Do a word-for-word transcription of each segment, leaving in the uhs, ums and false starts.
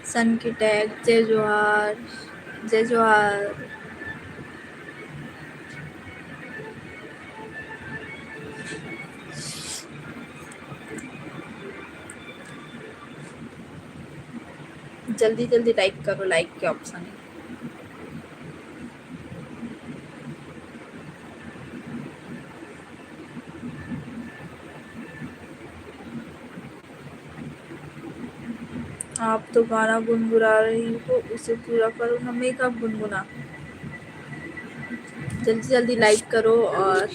सन की tag, जय जोहार, जय जोहार। जल्दी जल्दी लाइक करो, लाइक के ऑप्शन है। आप तो गाना गुनगुना रही हो, उसे पूरा करो ना। मैं कब गुनगुना? जल्दी जल्दी लाइक करो और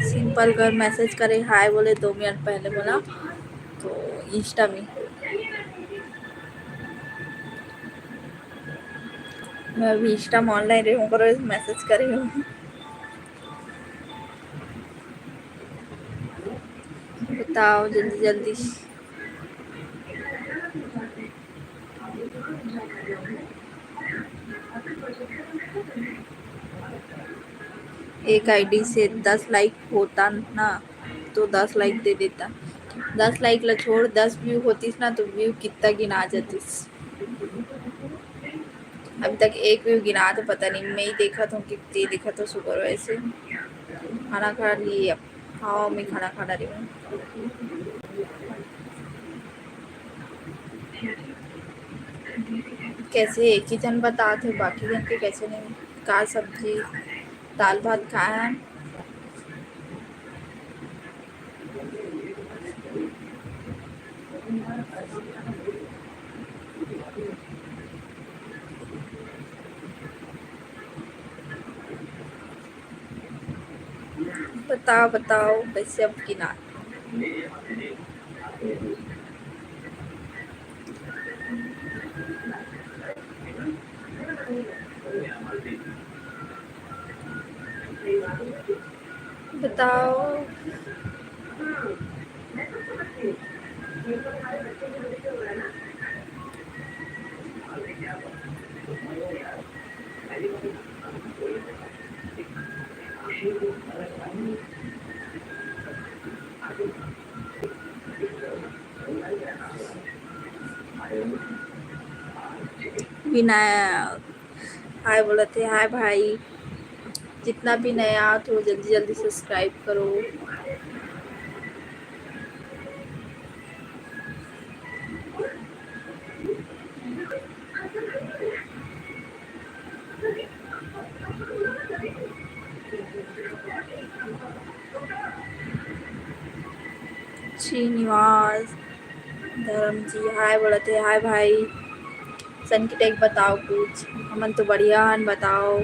सिंपल कर मैसेज करे, हाय बोले दो मिनट पहले बोला तो इंस्टा में। मैं अभी इंस्टा में ऑनलाइन रही हूँ, करो मैसेज करे हूँ। बताओ जल्दी जल्दी। एक आईडी से दस लाइक होता ना तो दस लाइक दे देता। दस लाइक ला छोड़, दस व्यू होतीस ना तो व्यू कितना गिना जातीस। अभी तक एक व्यू गिना तो पता नहीं, मैं ही देखा था कि ते देखा तो सुपर वैसे खाना खा लिए। अब हाँ, मैं खाना खा रही हूँ। कैसे एक ही जन बता थे, बाकी जन के कैसे नहीं? का सब्जी, दाल भात खाए हैं। बताओ बताओ, कैसे अब किना। बताओ। विनायक हाय बोलत हे, हाय भाई। जितना भी नया आत हो, जल्दी जल्दी सब्सक्राइब करो। श्रीनिवास धर्म जी हाय बोलत हे, हाय भाई। सन की टेक बताओ कुछ, हमन तो बढ़िया हन, बताओ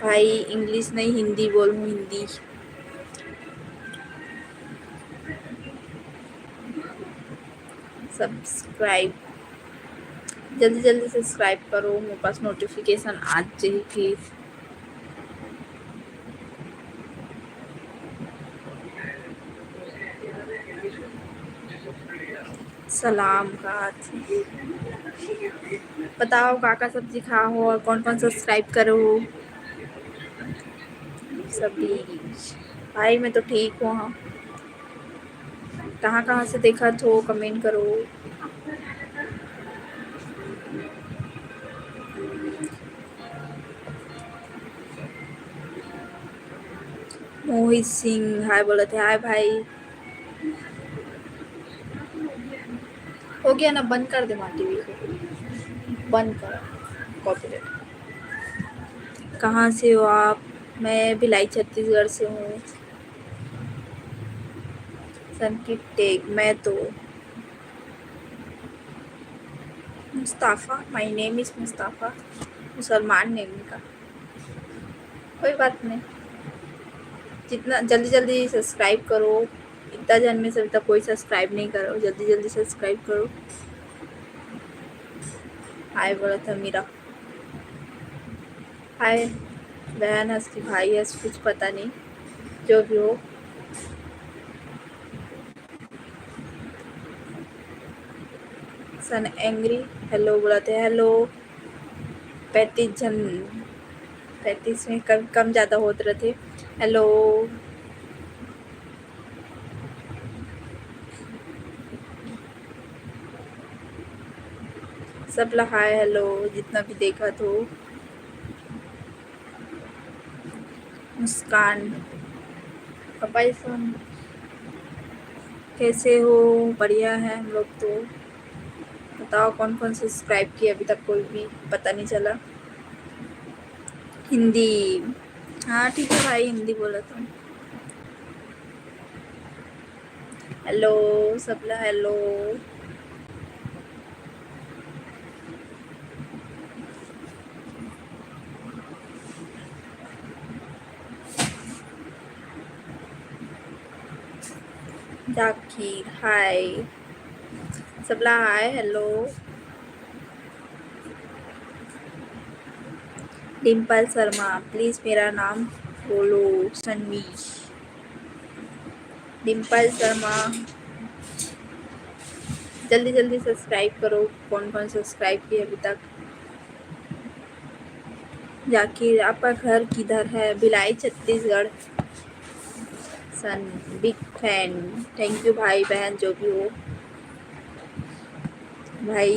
भाई। इंग्लिश नहीं, हिंदी बोलूँ, हिंदी। सब्सक्राइब, जल्दी जल्दी सब्सक्राइब करो, मोर पास नोटिफिकेशन आ जाही फिर। सलाम का आथे। बताओ का का सब्जी खा हो और कौन कौन सब्सक्राइब करो हो? सभी भाई मैं तो ठीक हूँ। हाँ, कहाँ कहाँ से देखत हो, कमेंट करो। मोहित सिंह हाय बोलत हे, हाय भाई। हो गया ना, बंद कर दे माँ टीवी को, बंद कर, कॉपीराइट। कहाँ से हो आप? मैं भिलाई छत्तीसगढ़ से हूँ। सन की टेक, मैं तो Mustafa, my name is Mustafa, मुसलमान नेम का। कोई बात नहीं, जितना जल्दी जल्दी सब्सक्राइब करो, इतना जन में से अभी तक कोई सब्सक्राइब नहीं करो, जल्दी जल्दी सब्सक्राइब करो। हाय बोलत हे मीरा। हाय बहन हस कि भाई हस, कुछ पता नहीं, जो भी हो। सन एंग्री हेलो बोलत हे, हेलो। पैंतीस जन, पैंतीस में कम, कम ज़्यादा होत रथे। हेलो। सबला हाय हेलो, जितना भी देखत हो। मुस्कान, पापा इसन, कैसे हो? बढ़िया है हम लोग तो। बताओ कौन कौन सब्सक्राइब किए, अभी तक कोई भी पता नहीं चला। हिंदी, हाँ ठीक है भाई, हिंदी बोला तो। हेलो, सबला हेलो। जाकिर, हाय। सबला हाय, हेलो। डिम्पल शर्मा, प्लीज मेरा नाम बोलो, सनवी। डिम्पल शर्मा, जल्दी जल्दी सब्सक्राइब करो, कौन कौन सब्सक्राइब किए अभी तक। जाकिर, आपका घर किधर है? भिलाई, छत्तीसगढ़। सन, बिग फैन। थैंक यू भाई बहन, जो भी हो। भाई,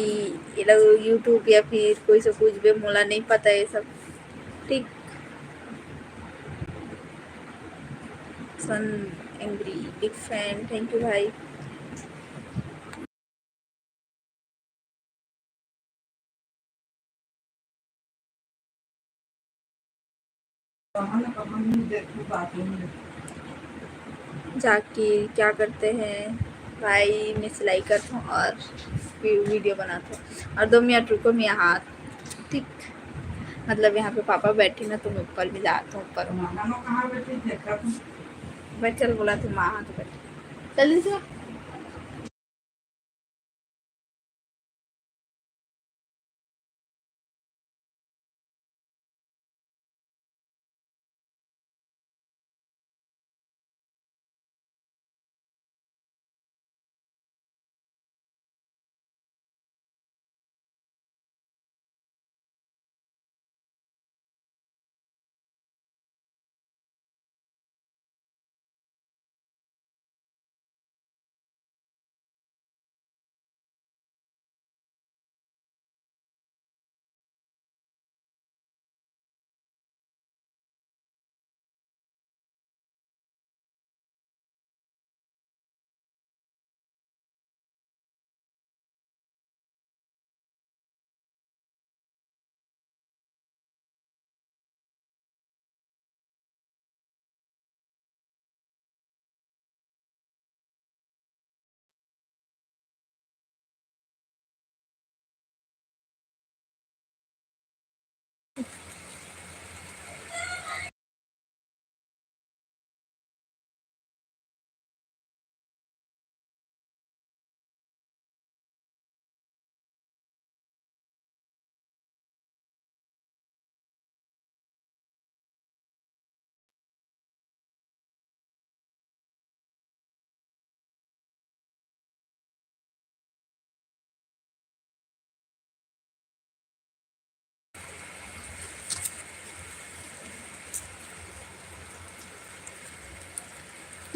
ये लोग YouTube या फिर कोई से पूछबे, मोला नहीं पता ये सब। ठीक। सन एंग्री, बिग फैन। थैंक यू भाई। जाकिर, क्या करते हैं? भाई, मैं सिलाई करता हूँ और वी-, वीडियो बनाता हूँ। और दो मिनट रुको, मैं यहाँ, ठीक, मतलब यहाँ पे पापा बैठे ना, तो मैं ऊपर में जाता हूँ, ऊपर। मामा कहाँ बैठे थे? बैठ, चल, बोला थे माँ, हाँ, तो बैठ, जल्दी से।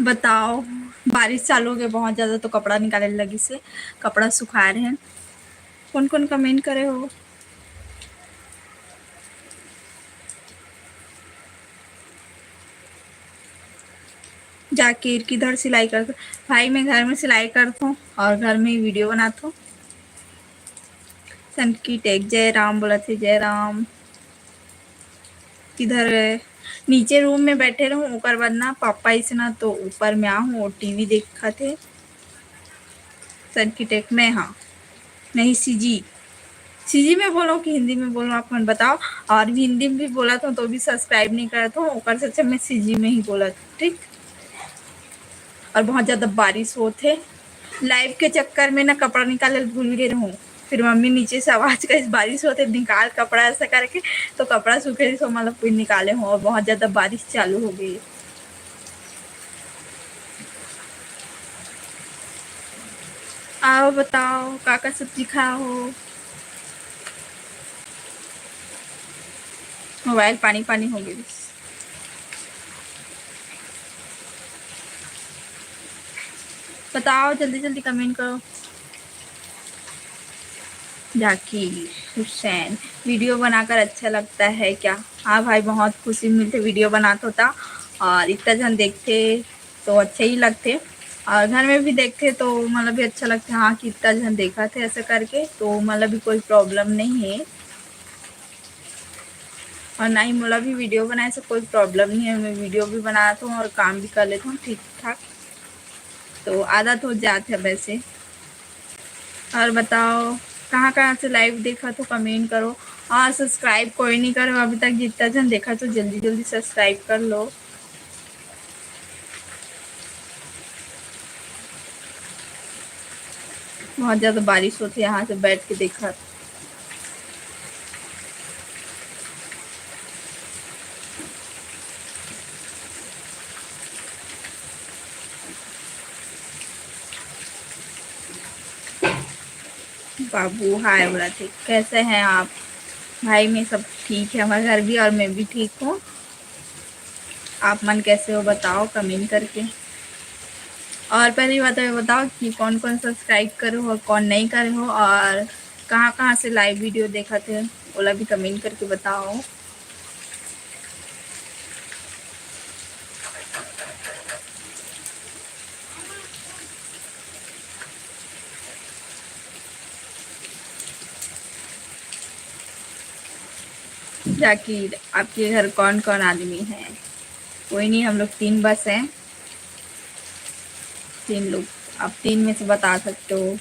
बताओ, बारिश चालू हो गया बहुत ज़्यादा, तो कपड़ा निकाले लगी से, कपड़ा सुखा रहे हैं। कौन कौन कमेंट करे हो? जाकिर, किधर सिलाई करते हो? भाई, मैं घर में सिलाई करता हूँ और घर में ही वीडियो बनाता हूँ। सनकी टेक, जय राम बोलत हे, जय राम। किधर है? नीचे रूम में बैठे रहूं, ओकर बाद ना पापा इसे ना तो ऊपर में आहूं, वो टीवी देखत हे। सनकी टेक में, हाँ, नहीं, सीजी, सीजी में बोलो कि हिंदी में बोलो, आप मन बताओ। और भी हिंदी में भी बोला तो, तो भी सब्सक्राइब नहीं करत हो, ओकर से अच्छा मैं सीजी में ही बोलत, ठीक। और बहुत ज़्यादा बारिश होत हे, लाइव के चक्कर में ना कपड़ा निकाले भूल गए रहूँ, फिर मम्मी नीचे से आवाज करिस, "बारिश होत हे, निकाल कपड़ा," ऐसा करके, तो कपड़ा सूखे रहिस, तो मतलब फिर निकाले हूँ, और बहुत ज़्यादा बारिश चालू हो गई। आओ बताओ, का का सब्जी खाओ हो? मोबाइल पानी पानी हो गई। बताओ, जल्दी जल्दी कमेंट करो। जाकिर हुसैन, वीडियो बनाकर अच्छा लगता है क्या? हाँ भाई, बहुत खुशी मिलथे वीडियो बनात होता और इतना झन देखथे तो अच्छा ही लगथे और घर में भी देखथे तो मतलब भी अच्छा लगथे, हाँ, कि इतना झन देखथे ऐसे करके, तो मतलब भी कोई प्रॉब्लम नहीं है। और ना ही मोला भी वीडियो बनाए से कोई प्रॉब्लम नहीं है, मैं वीडियो भी बनात हूँ और काम भी कर लेती हूँ ठीक ठाक, तो आदत हो जात है वैसे। और बताओ, कहाँ कहाँ से लाइव देखत हो, कमेंट करो। और सब्सक्राइब कोई नहीं करो अभी तक, जितना झन देखत हो जल्दी जल्दी सब्सक्राइब कर लो। बहुत ज्यादा बारिश होत हे, यहाँ से बैठ के देखत। बाबू हाय बोलत हे, कैसे हैं आप? भाई, मैं सब ठीक है, हमारे घर भी, और मैं भी ठीक हूँ। आप मन कैसे हो बताओ कमेंट करके। और पहली बात ये बताओ कि कौन कौन सब्सक्राइब करे हो और कौन नहीं करे हो, और कहाँ कहाँ से लाइव वीडियो देखत हे, ओला भी कमेंट करके बताओ। जाकिर, आपके घर कौन कौन आदमी है? कोई नहीं, हम लोग तीन बस हैं, तीन लोग। आप तीन में से बता सकते हो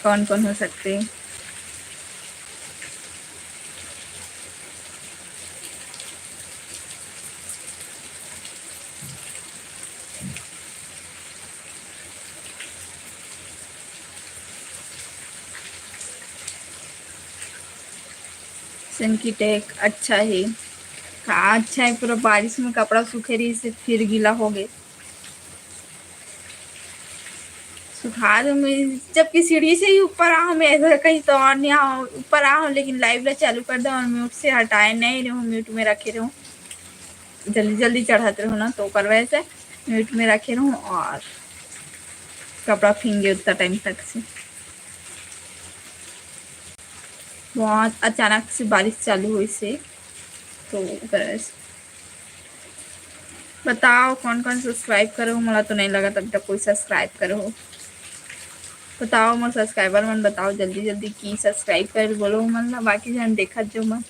कौन कौन हो सकते हैं। सनकी टेक अच्छा है। का अच्छा है, पूरा बारिश में कपड़ा सूखे रही से फिर गीला हो गए। सुखा दो मैं, जबकि सीढ़ी से ही ऊपर आ, मैं ऐसा कहीं तो और नहीं आ, ऊपर आ, लेकिन लाइव ला चालू कर दो और म्यूट से हटाए नहीं रहूँ, म्यूट में रखे रहूँ, जल्दी जल्दी चढ़ाते रहूँ ना, तो ओकर वजह से म्यूट में रखे रहूँ और कपड़ा भींगे उतना टाइम तक से। बहुत अचानक से बारिश चालू हुई से, तो ओकर वजह से। बताओ कौन कौन सब्सक्राइब करे हो? मोला तो नहीं लगत अभी तक कोई सब्सक्राइब करे हो। बताओ मोर सब्सक्राइबर मन, बताओ जल्दी जल्दी कि सब्सक्राइब करे बोलो मन ला, बाकी झन देखत जो मन।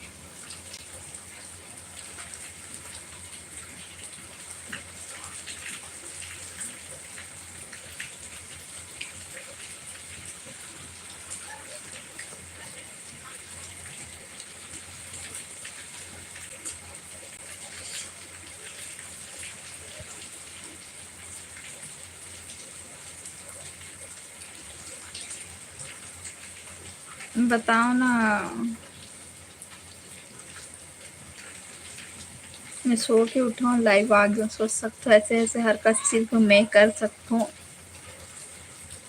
बताओ ना। मैं सो के उठा हूँ, लाइव आ गया। सोच सकते हो, ऐसे ऐसे हरकत सिर्फ मैं कर सकता हूँ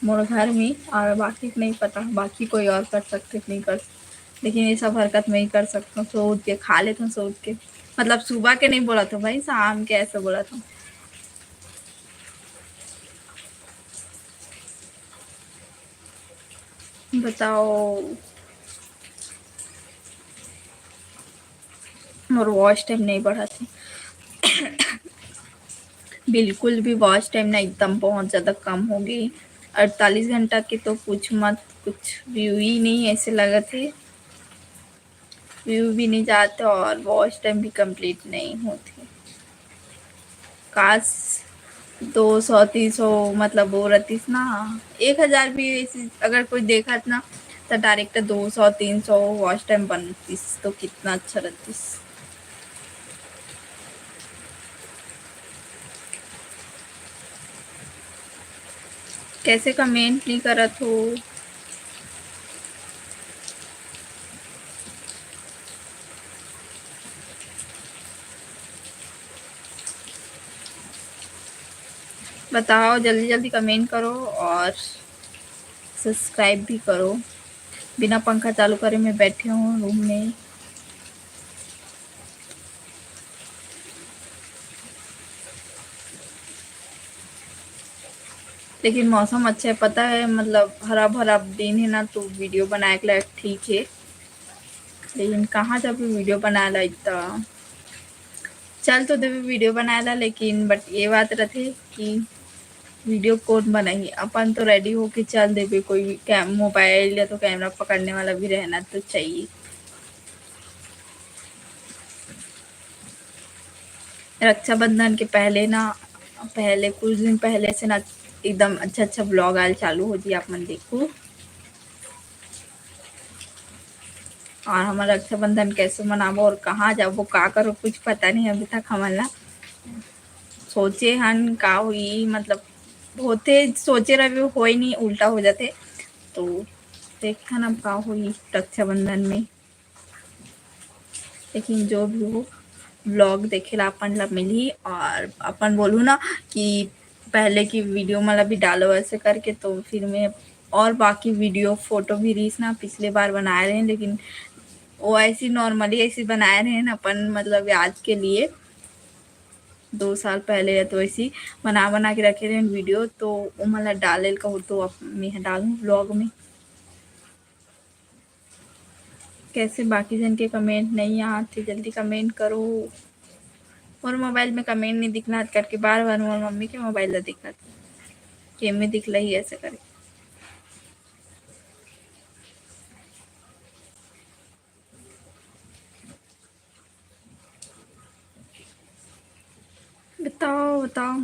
मोर घर में, और बाकी के नहीं पता, बाकी कोई और कर सकते कि नहीं कर सकते, लेकिन ये सब हरकत मैं ही कर सकता हूँ। सो उठ के खा लेता हूँ, सो उठ के, मतलब सुबह के नहीं बोला था भाई, शाम के ऐसे बोला था। बताओ, मोर वॉच टाइम नहीं बढ़त हे। बिल्कुल भी वॉच टाइम ना एकदम बहुत ज़्यादा कम हो गई। अड़तालीस घंटा के तो पूछ मत, कुछ व्यू ही नहीं ऐसे लगत हे, व्यू भी नहीं जाते और वॉच टाइम भी कंप्लीट नहीं होते। काश दो सौ तीन सौ, मतलब वो रहतीस ना, एक हजार भी ऐसे अगर कोई देखत ना, तो डायरेक्ट दो सौ तीन सौ वॉच टाइम बनतीस तो कितना अच्छा रहतीस। कैसे कमेंट नहीं करत हो? बताओ, जल्दी जल्दी कमेंट करो और सब्सक्राइब भी करो। बिना पंखा चालू करे मैं बैठे हूँ रूम में। लेकिन मौसम अच्छा है, पता है, मतलब हरा भरा दिन है ना, तो वीडियो बनाए के लायक ठीक है। लेकिन कहाँ जाबे वीडियो बनाए ला इतना? चल तो देबे वीडियो बनाए ला, लेकिन but ये बात रहते कि वीडियो कौन बनाही? अपन तो रेडी होके चल देबे, कोई कैम-, मोबाइल या तो कैमरा पकड़ने वाला भी रहना तो चाहिए। रक्षाबंधन के पहले ना, पहले कुछ दिन पहले से ना एकदम अच्छा अच्छा ब्लॉग आयल चालू हो जी, आप मन देखो। और हमारा रक्षाबंधन कैसे मनाबो और कहाँ जाबो, का करो, कुछ पता नहीं अभी तक हमन ला। सोचे हन का होई, मतलब होते सोचे रहे, होई नहीं, उल्टा हो जाते। तो देखथन अब का होई रक्षाबंधन में। लेकिन जो भी हो, ब्लॉग देखे ला अपन ला मिलही। और अपन बोलू ना कि पहले की वीडियो में अभी डालो ऐसे करके, तो फिर मैं और बाकी वीडियो फोटो भी रील्स ना पिछले बार बनाए रहे, लेकिन वो ऐसी normally ऐसी बनाए रहे ना अपन, मतलब याद के लिए। दो साल पहले या तो ऐसी बना बना के रखे रहे वीडियो, तो वो मतलब डाले कहूँ तो अब मैं डालूँ ब्लॉग में। कैसे बाकी जन के कमेंट नहीं आते, जल्दी कमेंट करो। मोर मोबाइल में कमेंट नहीं दिखना करके बार बार मोर मम्मी के मोबाइल ला देखना, के में दिखला ही ऐसे करे। बताओ, बताओ।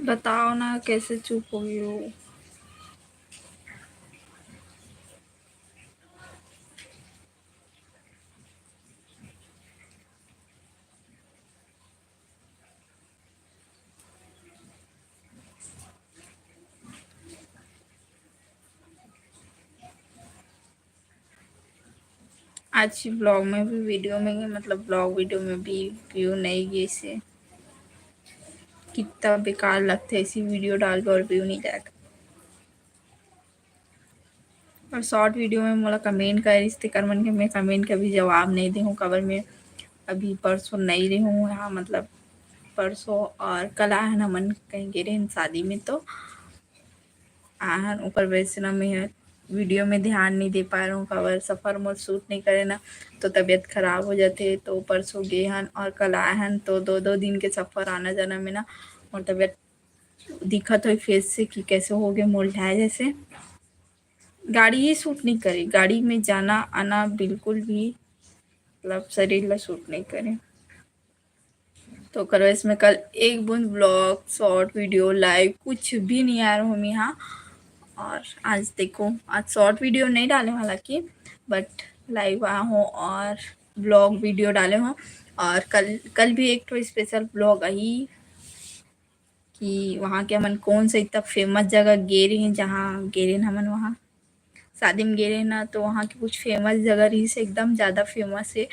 बताओ ना, कैसे चुप हो गई हो? आज की ब्लॉग में भी, वीडियो में, मतलब ब्लॉग वीडियो में भी व्यू नहीं गए से। कितना बेकार लगता है ऐसी वीडियो डाल के और व्यू नहीं जाता। और शॉर्ट वीडियो में मोला कमेंट करे रिहिस, तेकर मन के मैं कमेंट के भी जवाब नहीं देहूँ, काबर मैं अभी परसों नहीं रहूँ यहाँ, मतलब परसों और कल आए हन हमन कहीं गे रहेन शादी में, तो आए हन, ओकर वजह से ना मैं वीडियो में ध्यान नहीं दे पा रहूँ, काबर सफर मोर सूट नहीं करे ना, तो तबीयत खराब हो जाते। तो परसों गे हन और कल आए हन, तो दो दो दिन के सफर आना जाना में ना मोर तबीयत दिखत होई फेस से कि कैसे हो गए मोर ढाई जैसे। गाड़ी ही सूट नहीं करे, गाड़ी में जाना आना बिल्कुल भी मतलब शरीर ला सूट नहीं करे। तो ओकर वजह से मैं कल एक बूंद ब्लॉग, शॉर्ट वीडियो, लाइव कुछ भी नहीं आ रहा हूँ मैं यहाँ। और आज देखो, आज शॉर्ट वीडियो नहीं डाले हालांकि, बट लाइव आया हूँ और ब्लॉग वीडियो डाले हूँ। और कल, कल भी एक ठो स्पेशल ब्लॉग आई कि वहाँ के हमन कौन सा इतना फेमस जगह गे रहे हैं, जहाँ गे रहे हैं हमन वहाँ शादी में गे रहे ना, तो वहाँ के कुछ फेमस जगह रहिस, एकदम ज़्यादा फेमस है,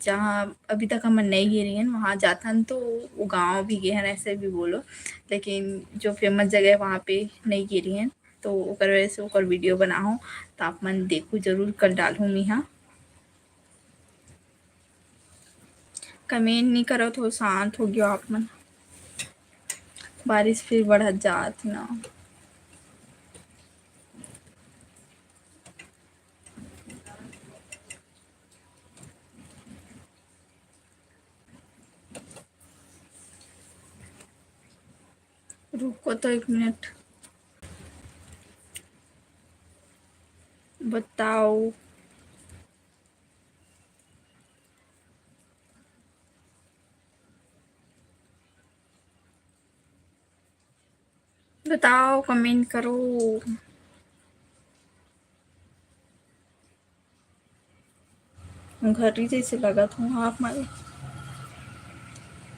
जहाँ अभी तक हमन नहीं गे रहे हैं। वहाँ जाथन तो वो गाँव भी गे हन, ऐसे भी बोलो, लेकिन जो फेमस जगह है वहाँ पे नहीं गे रहे हैं, तो ओकर वजह से ओकर वीडियो बनाहूँ, तो आप मन देखू जरूर, कल डालहूँ मैं यहाँ। कमेंट नहीं करत हो, शांत हो गयो आप मन। बारिश फिर बढ़त जात ना। रुको तो एक मिनट। बताओ। बताओ, कमेंट करो। घरी जैसे लगत हूँ आप मन।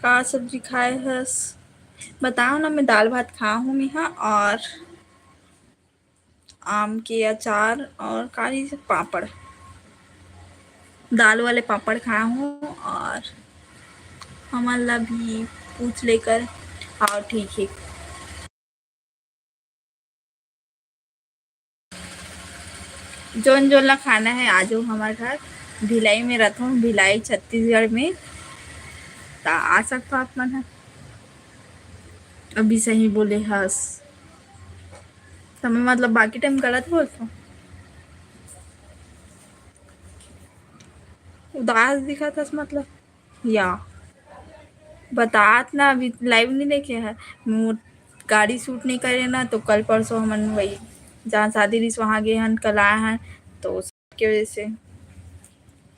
का सब्जी खाए हस? बताओ ना, मैं दाल भात खा हूँ मैं, हाँ, और आम के अचार और काली से पापड़, दाल वाले पापड़ खाया हूँ। और हमन ला भी पूछ लेकर। हाँ, ठीक है। जोन जोन ला खाना है, आ जाओ हमारे घर। भिलाई में रहता हूँ, भिलाई छत्तीसगढ़ में। ता आ सकता आप मन ह। अभी सही बोले हस। तो मैं मतलब बाकी टाइम गलत बोलता हूँ? उदास दिखा था मतलब। या, बतात ना, अभी लाइव नहीं देखे है। मोर गाड़ी शूट नहीं करे ना, तो कल परसों हमन वही जहाँ शादी रहिस वहाँ गए हन, कल आए हन, तो उसके वजह से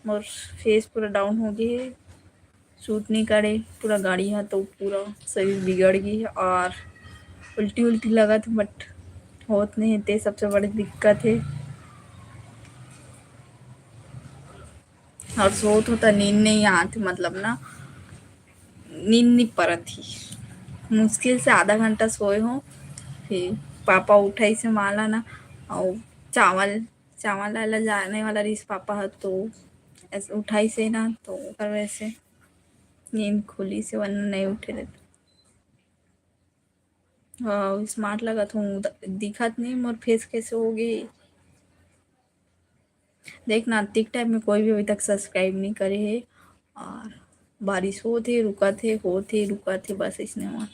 मोर फेस पूरा डाउन हो गई है। शूट नहीं करे, पूरा गाड़ी है तो पूरा शरीर बिगड़ गई है और उल्टी उल्टी लगत, बट होत नहीं है, ते सबसे बड़ी दिक्कत है। और सोत होता नींद नहीं आती, मतलब ना, नींद नहीं परत ही। मुश्किल से आधा घंटा सोए हो, फिर पापा उठाई से माला ना, और चावल, चावल लाला जाने वाला रहिस पापा ह, तो ऐसे उठाई से ना, तो ओकर वजह से नींद खुली से, वरना नहीं उठे रहता। वाओ, स्मार्ट लगत हूँ। द-, दिखत नहीं मोर फेस कैसे हो गई। देखना, TikTok में कोई भी अभी तक सब्सक्राइब नहीं करे है। और बारिश होत है, रुकत है, होत है, रुकत है, बस इसने हुआ।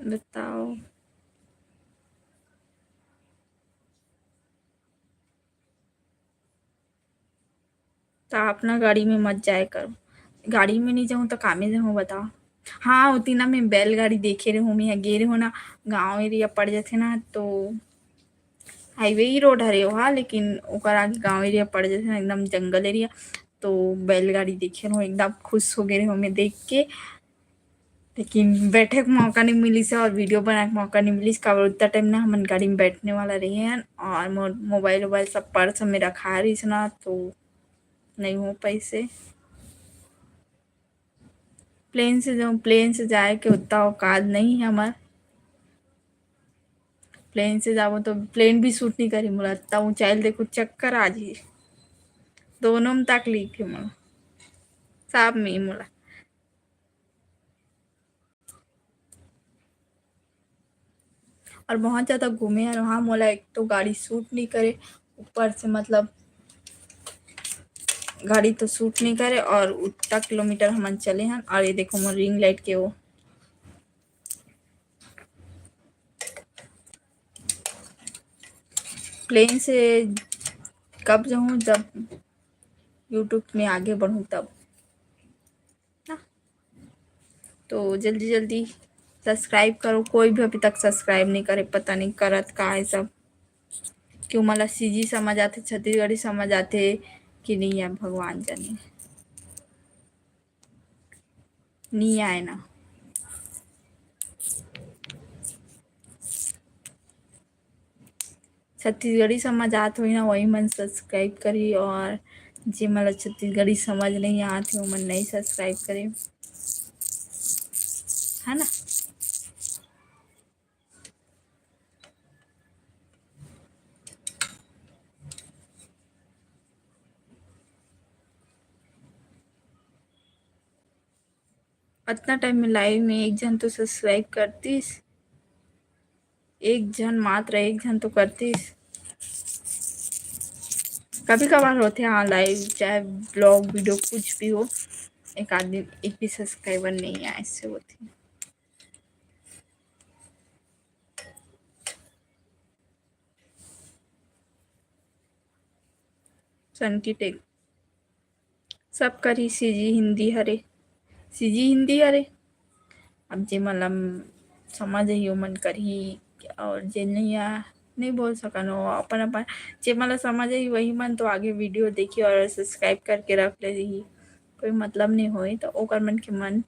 बताओ। त अपना गाड़ी में मत जाए करो। गाड़ी में नहीं जाऊँ त कामे जाऊँ, बताओ। हाँ, उती ना मैं बैलगाड़ी देखे रहूँ, मैं गे रहूँ ना, गाँव एरिया पड़ जाथे ना, तो हाईवे ही रोड हरे ओहा, लेकिन ओकर आगे गाँव एरिया पड़ जाथे ना, एकदम जंगल एरिया। तो बैलगाड़ी देखे रहूँ, एकदम खुश हो गए रहूँ मैं देख के। लेकिन बैठे के मौका नहीं मिलिस है और वीडियो बनाए के मौका नहीं मिलिस, काबर उतना टाइम ना हमन गाड़ी में बैठने वाला रहे हैं और मोर मोबाइल वोबाइल सब पर्स में रखा रहिस ना, तो नहीं हो पाइस है। प्लेन से जाऊँ, प्लेन से जाए के उतना औकात नहीं है हमार। प्लेन से जाबो तो प्लेन भी सूट नहीं करी मोला, इतना ऊंचाई ल देखो चक्कर आ जाही। दोनों में तकलीफ है मोला, सब में ही मोला। और बहुत ज़्यादा घूमे हैं वहाँ, मोला एक तो गाड़ी सूट नहीं करे, ऊपर से मतलब गाड़ी तो सूट नहीं करे और उतना किलोमीटर हमन चले हैं। और ये देखो मोर रिंग लाइट के वो प्लेन से कब जाऊँ, जब YouTube में आगे बढ़ूँ तब ना। तो जल्दी जल्दी सब्सक्राइब करो, कोई भी अभी तक सब्सक्राइब नहीं करे, पता नहीं करत का है सब। क्यों मला सीजी समझ आते, छत्तीसगढ़ी समझ आते कि नहीं है, भगवान जाने। नहीं आए ना। छत्तीसगढ़ी समझ आत होही ना, वही मन सब्सक्राइब करी, और जे मन ला छत्तीसगढ़ी समझ नहीं आत हे, ओमन नहीं सब्सक्राइब करे, है ना? अतना टाइम में लाइव में एक झन तो सब्सक्राइब करतीस, एक झन, मात्र एक झन तो करतीस। कभी कभार होथे, हाँ, लाइव चाहे ब्लॉग वीडियो कुछ भी हो, एक आदमी, एक भी सब्सक्राइबर नहीं आए, ऐसे होथे। सनकी टेक। सब करी सीजी हिंदी हरे, सीजी हिंदी हरे। अब जे मन ला समझ आही, ओमन करही, और जे नहीं आ, नहीं बोल सकन, वो अपन अपन, जे मन ला समझ आही, वही मन तो आगे वीडियो देखी और सब्सक्राइब करके रख लेही। कोई मतलब नहीं होए, तो ओकर मन के मन।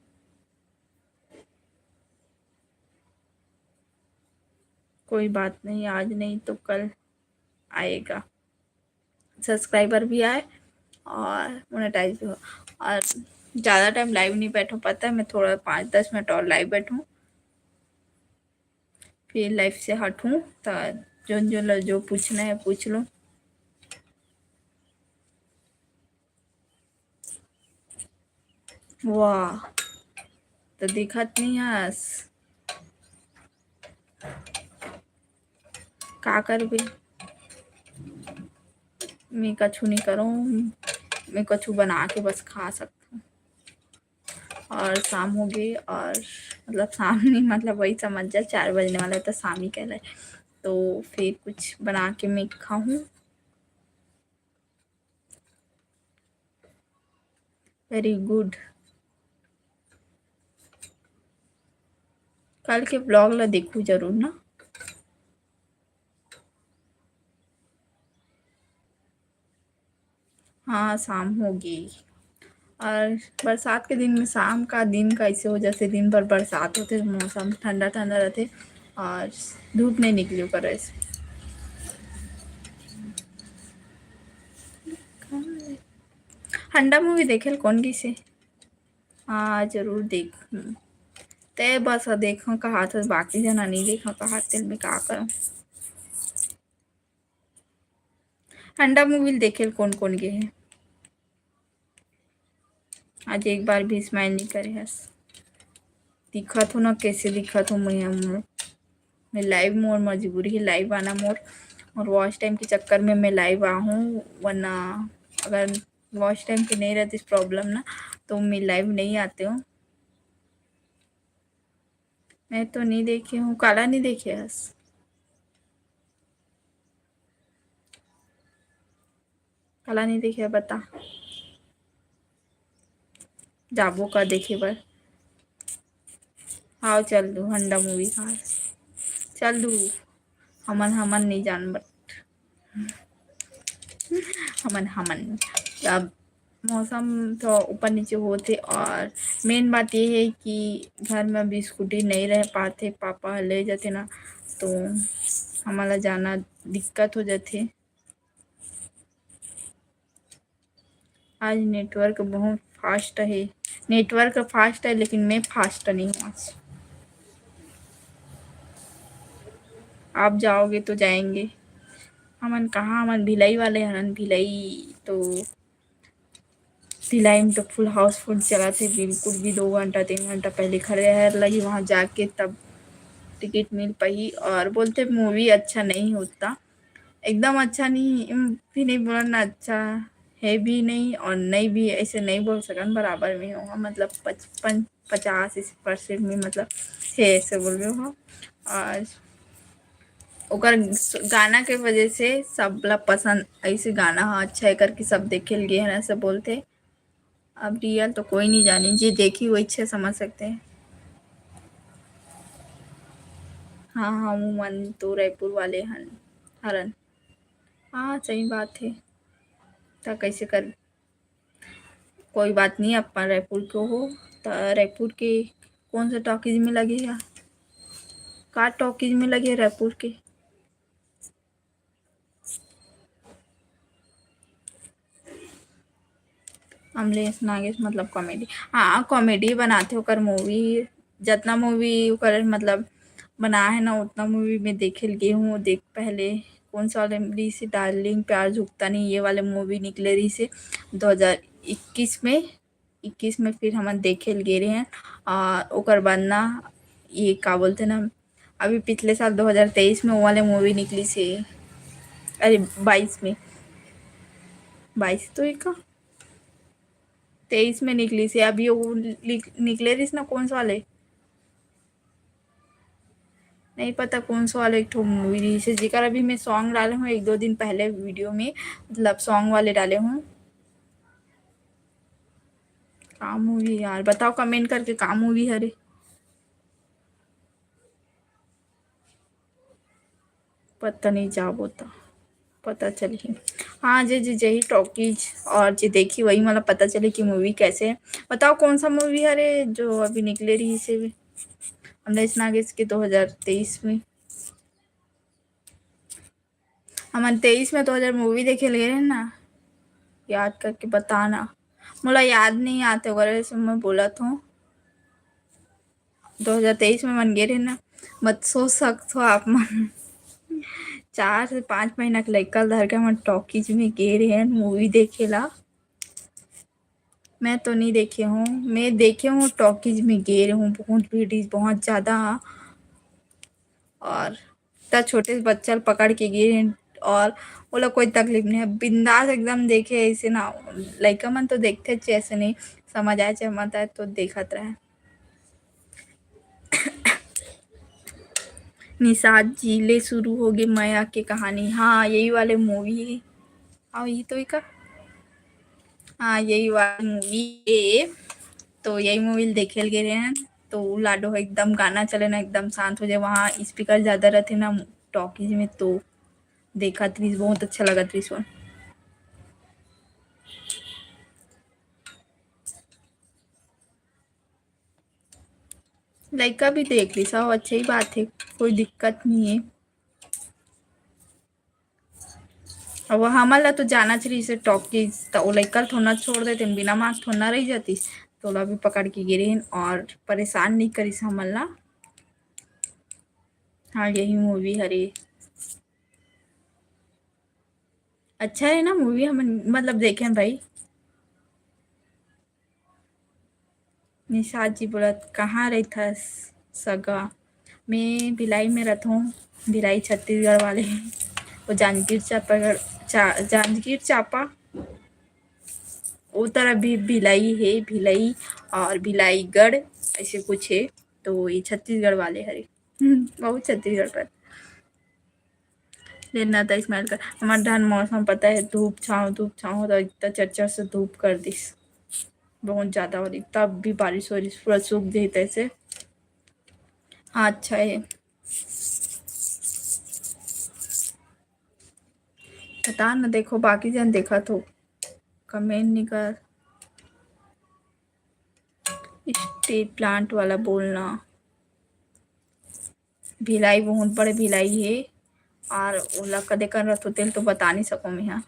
कोई बात नहीं, आज नहीं तो कल आएगा, सब्सक्राइबर भी आए और मोनेटाइज भी हो। और ज़्यादा टाइम लाइव नहीं बैठूँ, पता है, मैं थोड़ा पाँच दस मिनट और लाइव बैठूँ, फिर लाइव से हटूँ। तो जो जो लो, जो पूछना है पूछ लो। वाह, त दिखत नहीं हस, का करबे? मैं कछु नहीं करूँ, मैं कछु बना के बस खा सकता हूँ। और शाम हो गई और मतलब शाम नहीं, मतलब वही समझ जा, चार बजने वाला है तो शाम ही कहलाए। तो फिर कुछ बना के मैं खाऊँ। Very good। कल के vlog ला देखू जरूर ना। हाँ, शाम होगे। और बरसात के दिन में शाम का दिन का ऐसे हो, जैसे दिन भर बरसात होथे, मौसम ठंडा ठंडा रहथे और धूप नहीं निकले ओकर वजह से। हंडा movie देखे ल कौन गिसे? हाँ, जरूर देख। ते बस देखा कहा था, बाकी जना नहीं देखा कहा, तेल में का करूँ। हंडा movie देखे ल कौन कौन गे हे? आज एक बार भी smile नहीं करे हस। दिखत हो ना, कैसे दिखत हो? मैं मोर, मैं live, मोर मजबूरी है live आना मोर, और watch time के चक्कर में मैं live आ हूँ, वरना अगर watch time के नहीं रहती problem ना, तो मैं live नहीं आते हूँ। मैं तो नहीं देखे हूँ। काला नहीं देखे हस? काला नहीं देखे, बता। जाबो का देखे बर? हाव, चल दू हंडा movie, हाँ, चल दू। हमन, हमन नहीं जान, but हमन, हमन। अब मौसम तो ऊपर नीचे होथे और main बात ये है कि घर में अभी scooty नहीं रह पाथे, पापा ले जाथे ना, तो हमन ला जाना दिक्कत हो जाथे। आज network बहुत fast है, network fast है, लेकिन मैं fast नहीं हूँ आज। आप जाओगे तो जाएंगे, हमन कहाँ, हमन भिलाई वाले हन, भिलाई तो भिलाई में तो full housefull चलत हे, बिल्कुल भी दो घंटा, तीन घंटा पहले खड़े रहे लगी, वहाँ जाके तब ticket मिल पाही। और बोलथे movie अच्छा नहीं होता, एकदम अच्छा नहीं, भी नहीं बोलन ना, अच्छा है भी नहीं और नहीं भी, ऐसे नहीं बोल सकन, बराबर में होगा, मतलब पचपन, पचास इस percent में, मतलब है, ऐसे बोल रहे हो। और ओकर गाना के वजह से सब ला पसंद, ऐसे गाना ह अच्छा है करके सब देखे ल गे हन, ऐसे बोलथे। अब real तो कोई नहीं जाने, जे देखी वही अच्छे समझ सकते हैं। हाँ, हाँ, वो मन तो रायपुर वाले हन, हरन। हाँ, सही बात है। त कैसे कर, कोई बात नहीं, अपन रायपुर के हो, त रायपुर के कौन सा टॉकीज में लगे है? का टॉकीज में लगे है रायपुर के? अमलेश नागेश मतलब comedy, हाँ, comedy बनाथे ओकर movie, जतना movie ओकर मतलब बना है ना, उतना movie में देखे ल गे हूँ। देख, पहले कौन सा वाले release हे, डार्लिंग प्यार झुकता नहीं, ये वाले movie निकले रहिस हे दो हज़ार इक्कीस में, इक्कीस में फिर हमन देखे ल गे रहे हैं। और ओकर बाद ना, ये का बोलते ना, अभी पिछले साल दो हज़ार तेईस में वो वाले movie निकलिस हे, अरे बाईस में, बाईस तो एक का, तेईस में निकलिस हे। अभी वो निक-, निकले रहिस ना, कौन सा वाले, नहीं पता कौन सा वाला एक ठो movie रहिस हे, जेकर अभी मैं song डाले हूँ एक दो दिन पहले video में, मतलब song वाले डाले हूँ। का movie यार, बताओ comment करके, का movie हरे? पता नहीं, जाबो त पता चलही। हाँ, जे, जे जही टॉकीज और जे देखी वही मोला पता चले कि movie कैसे है। बताओ कौन सा movie हरे जो अभी निकले रहिस हे अमलेश नागेश के दो हज़ार तेईस में? हमन तेईस में दो हज़ार movie देखे ले रहे ना, याद करके बताना। मोला याद नहीं आते, ओकर वजह से मैं बोलत हूँ। दो हज़ार तेईस में मन गे रहे ना, मत सोच सकत हो आप मन। चार से पाँच महीना के लइका ल धर के हमन टॉकीज में गे रहे movie देखे ला। मैं तो नहीं देखे हूँ, मैं देखे हूँ टॉकीज में गे रहे हूँ, बहुत भीड़ रहिस, बहुत ज्यादा। और इतना छोटे बच्चा ल पकड़ के गे रहे हैं और ओला कोई तकलीफ नहीं है, बिंदास एकदम देखे ऐसे ना। लइका मन तो देखते च ऐसे नहीं, समझ आए चाहे मत आए तो देखत रहे। निषाद जी ले शुरू होगे मया के कहानी। हाँ, यही वाले मूवी है। हाँ, यही तो ही का। हाँ, यही वाली मूवी है। तो यही मूवी देखे ल गे रहे हैं। तो लाडो ह एकदम गाना चले ना, एकदम शांत हो जाए। वहाँ स्पीकर ज्यादा रहते ना टॉकीज में, तो देखत रहिस, बहुत अच्छा लगत रहिस वो। लइका भी देख लिस, अच्छा ही बात है, कोई दिक्कत नहीं है। अब हमन ला तो जाना चाहिए से टॉकीज, त ओ लइका ल थोड़ा छोड़ देते, बिना मास्क थोड़ा रह जाती, तो ओला भी पकड़ के गिरे और परेशान नहीं करिस हमन ला। हाँ, यही मूवी हरे। अच्छा है ना मूवी, हमन मतलब देखे भाई। निषाद जी बोलत, "कहाँ रहिथस सगा?" मैं भिलाई में रहत हूँ, भिलाई छत्तीसगढ़ वाले। वो जांजगीर चांपा, चा-, जांजगीर चांपा, वो तरफ भी भिलाई है, भिलाई और भिलाईगढ़ ऐसे कुछ है, तो ये छत्तीसगढ़ वाले हरे। हम्म, बहुत छत्तीसगढ़ पर। लेना था स्माइल कर। हमारे धान मौसम पता है, धूप छाँव, धूप छाँव होता, इतना चरचर से धूप कर दिस, बहुत ज्यादा हो रही, तब भी बारिश हो रही, पूरा सूख गई तैसे। हाँ, अच्छा है। पता न, देखो, बाकी जन देखा तो कमेंट नहीं कर। स्टेट प्लांट वाला बोलना। भिलाई बहुत बड़े भिलाई है, और ओला कदे कर रथो तेल तो बता नहीं सको मैं। हाँ,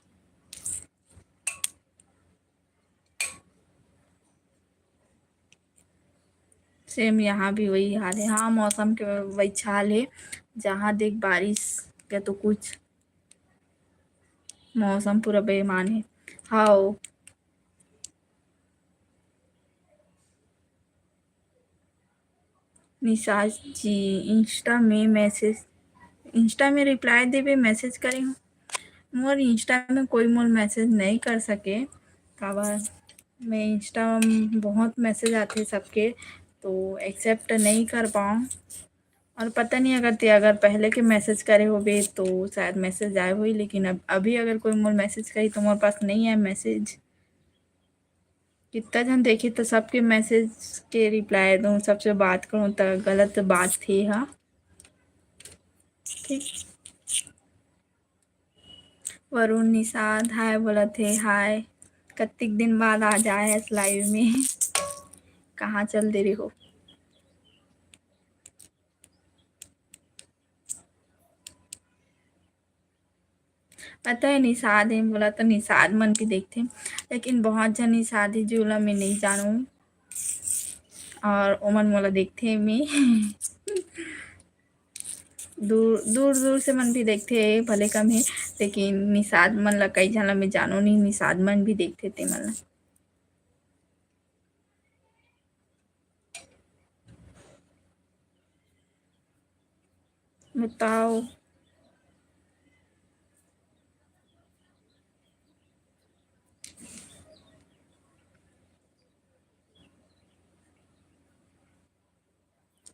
सेम यहाँ भी वही हाल है। हाँ, मौसम के वही हाल है, जहाँ देख बारिश या तो कुछ, मौसम पूरा बेईमान है। हाँ, निषाद जी, इंस्टा में मैसेज, इंस्टा में रिप्लाई देवे, मैसेज करे हो। मोर इंस्टा में कोई मोर मैसेज नहीं कर सके, काबर मैं इंस्टा में बहुत मैसेज आते सबके, तो एक्सेप्ट नहीं कर पाऊँ। और पता नहीं, अगर ते अगर पहले के मैसेज करे होबे तो शायद मैसेज आए हुई, लेकिन अब अभी अगर कोई मोर मैसेज करी तो मोर पास नहीं आए मैसेज। कितना जन देखी तो सबके मैसेज के रिप्लाई दूँ, सबसे बात करूँ तो गलत बात थी। हाँ, ठीक। वरुण निषाद हाय बोलत हे, हाय। कतिक दिन बाद आ जाए हस लाइव में। कहाँ चल दे रही हो? पता है निषाद है बोला तो निषाद मन भी देखते, लेकिन बहुत जन निषाद है जो ला मैं नहीं जानूँ और ओमन मोला देखते मैं। दूर दूर दूर से मन भी देखते, भले कम है, लेकिन निषाद मन ला कई झन ला मैं जानूँ नहीं, निषाद मन भी देखते ते मन ला। बताओ।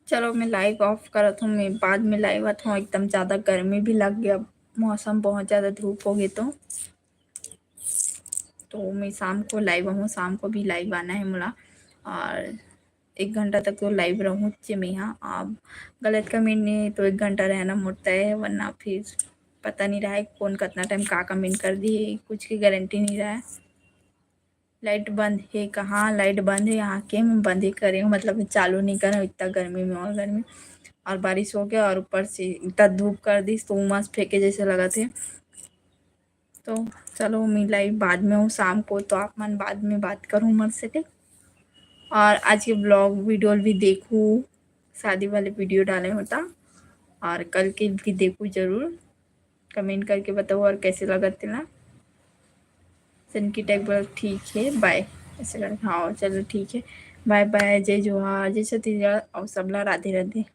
चलो, मैं लाइव ऑफ करत हूँ, मैं बाद में लाइव आत हूँ। एकदम ज़्यादा गर्मी भी लग गया, मौसम बहुत ज़्यादा धूप हो गई, तो तो मैं शाम को लाइव आहूँ, शाम को भी लाइव आना है मोला, और एक घंटा तक तो लाइव रहूँ चे मैं। हाँ, अब गलत कमेंट नहीं तो एक घंटा रहना मोर तय है, वरना फिर पता नहीं रहा है कौन कितना टाइम का कमेंट कर दी है, कुछ की गारंटी नहीं रहा है। लाइट बंद है कहाँ? लाइट बंद है यहाँ के, मैं बंद ही करे हूँ, मतलब चालू नहीं करे हूँ, इतना गर्मी में और गर्मी, और बारिश हो गया और ऊपर से इतना धूप कर दी तो उमस फेंके जैसे लगा थे। तो चलो, मैं लाइव बाद में हूँ शाम को, तो आप मन बाद में बात करूँ मत से, ठीक? और आज के ब्लॉग वीडियो भी देखूँ, शादी वाले वीडियो डाले होता, और कल के भी देखूँ जरूर। कमेंट करके बताओ और कैसे लगा तेला। सनकी टेक बोला, ठीक है, बाय। ऐसे करके, हाँ, चलो ठीक है, बाय बाय, जय जोहार, जय छत्तीसगढ़, और सबला राधे राधे।